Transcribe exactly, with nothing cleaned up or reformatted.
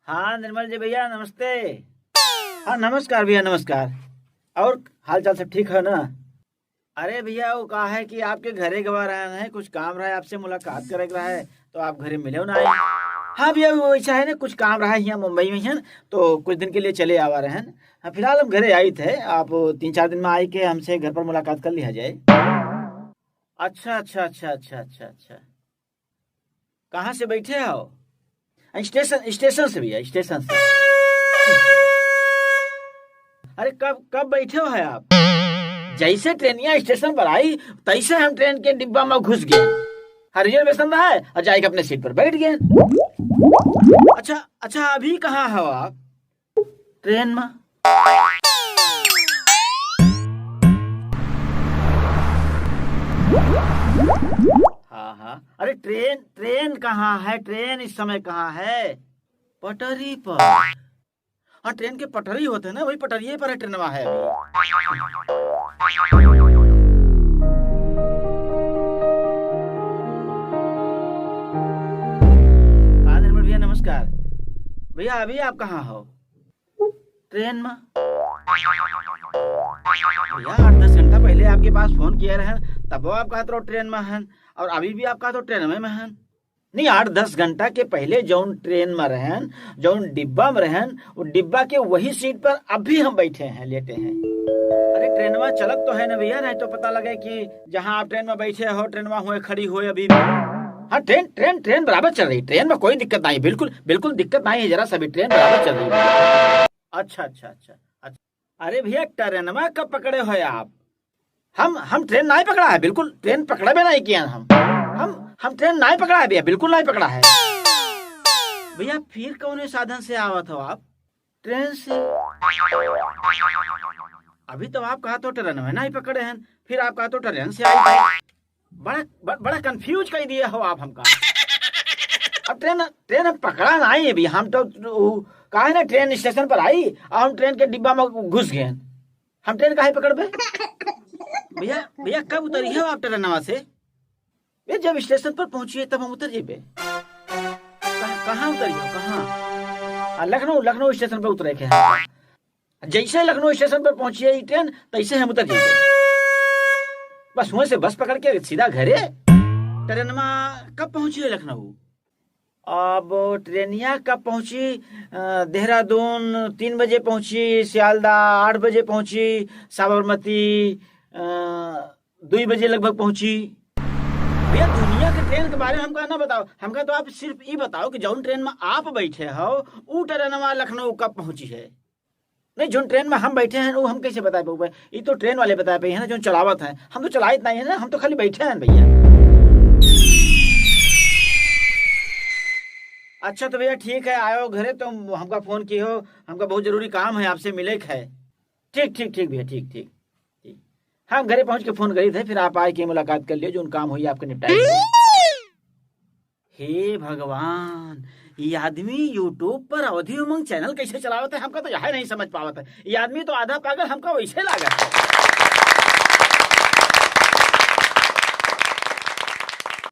हाँ निर्मल जी भैया, नमस्ते। हाँ नमस्कार भैया, नमस्कार। और हाल चाल सब ठीक है ना? अरे भैया, वो का है कि आपके घरे गवा रहे हैं, कुछ काम रहा है, आपसे मुलाकात करे के रहा है, तो आप घरे मिले ना आए। हाँ भैया, वो ऐसा है ना, कुछ काम रहा है यहाँ मुंबई में है, तो कुछ दिन के लिए चले आवा रहे हैं। हाँ, फिलहाल हम घरे आई थे, आप तीन चार दिन में आई के हमसे घर पर मुलाकात कर लिया जाए। अच्छा, अच्छा, अच्छा, अच्छा, अच्छा, अच्छा। कहाँ से बैठे हो? स्टेशन, स्टेशन से भैया, स्टेशन से। अरे कब, कब बैठे हो है आप? जैसे ट्रेनिया स्टेशन पर आई, तैसे हम ट्रेन के डिब्बा में घुस गए। हाँ, रिजर्वेशन रहा है और जाके अपने सीट पर बैठ गए। अच्छा, अच्छा, अभी कहाँ हो आप? ट्रेन में। हाँ, हाँ। अरे ट्रेन, ट्रेन कहाँ है? ट्रेन इस समय कहाँ है? पटरी पर। हाँ, ट्रेन के पटरी होते हैं ना, वही पटरिये पर है, ट्रेनवा है अभी। हाँ, निर्मल भैया, नमस्कार। भैया, अभी आप कहाँ हो? ट्रेन में। भैया, आठ दस घंटा पहले आपके पास फोन किया रहन, तबो आप कहत रहो ट्रेन में हन, और अभी भी आप कहत रहो ट्रेन में हन। नहीं, आठ दस घंटा के पहले जौन ट्रेन में रहन, जौन डिब्बा में रहन, वो डिब्बा के वही सीट पर अभी हम बैठे हैं, लेटे हैं। अरे, ट्रेनवा चलत तो है ना भैया, नहीं तो पता लगे कि जहाँ आप ट्रेन में बैठे हो, ट्रेनवा हुए खड़ी हुए अभी भी। हाँ, ट्रेन, ट्रेन, ट्रेन बराबर चल रही, ट्रेन में कोई दिक्कत नहीं, बिल्कुल, बिल्कुल दिक्कत नहीं है, जरा सा भी, ट्रेन बराबर चल रही है। अच्छा, अच्छा, अच्छा, अच्छा। अरे भैया, ट्रेनवा कब पकड़े हो आप? हम, हम ट्रेन नहीं पकड़ा है, बिल्कुल ट्रेन पकड़ा भी नहीं किया हम। हम, हम ट्रेन नहीं पकड़ा है भैया, बिल्कुल नहीं पकड़ा है। भैया, फिर कौने साधन से आवत हो आप? ट्रेन से। अभी तो आप कहा तो ट्रेन में नहीं पकड़े हैं, फिर आप कहा तो ट्रेन से आई। बड़ा, ब-, बड़ा कंफ्यूज कर दिए हो आप हमका। अब ट्रेन, ट्रेन हम पकड़ा नहीं है भैया, हम तो, उ, का है ना, ट्रेन स्टेशन पर आई और हम ट्रेन के डिब्बा में घुस गए। हम ट्रेन काहे पकड़बे? भैया, भैया, कब उतरी हो आप ट्रेनवा से? बे, जब स्टेशन पर पहुंचिए तब हम उतर जेबे। कहाँ, कहाँ उतरी हो, कहाँ? आ, लखनऊ, लखनऊ स्टेशन पर उतरे के हैं। जैसे लखनऊ स्टेशन पर पहुंचिए ई ट्रेन, तैसे हम उतर जेबे। बस वहीं से बस पकड़ के सीधा घरे। ट्रेनवा कब पहुंची है लखनऊ? अब ट्रेनिया कब पहुंची? अ, देहरादून तीन बजे पहुंची, सियालदा आठ बजे पहुंची, साबरमती, अ, दुई बजे लगभग पहुंची। भैया, दुनिया के ट्रेन के बारे में हमका ना बताओ, हमका तो आप सिर्फ ई बताओ कि जौन ट्रेन में आप बैठे हो, ऊ ट्रेनवा लखनऊ कब पहुंची है? नहीं, जौन ट्रेन में हम बैठे हैं, वो हम कैसे बता पाऊबे? ई तो ट्रेन वाले बता पाई है ना, जौन चलावत हैं। हम तो चलाइत नहीं है ना, हम तो खाली बैठे हैं भैया। अच्छा तो भैया, ठीक है, आयो घरे तो हमका फोन किहो, हमका बहुत जरूरी काम है, आपसे मिले के है। ठीक, ठीक, ठीक भैया, ठीक, ठीक, ठीक। हम घरे पहुँच के फोन करी थे, फिर आप आए के मुलाकात कर लियो, जौन काम होई आपके निपटाई। हे भगवान, ई आदमी YouTube पर अवधी उमंग चैनल कैसे चलावत है, हमका तो यह नहीं समझ पावत है। ई आदमी तो आधा पागल हमका वैसे लागत है।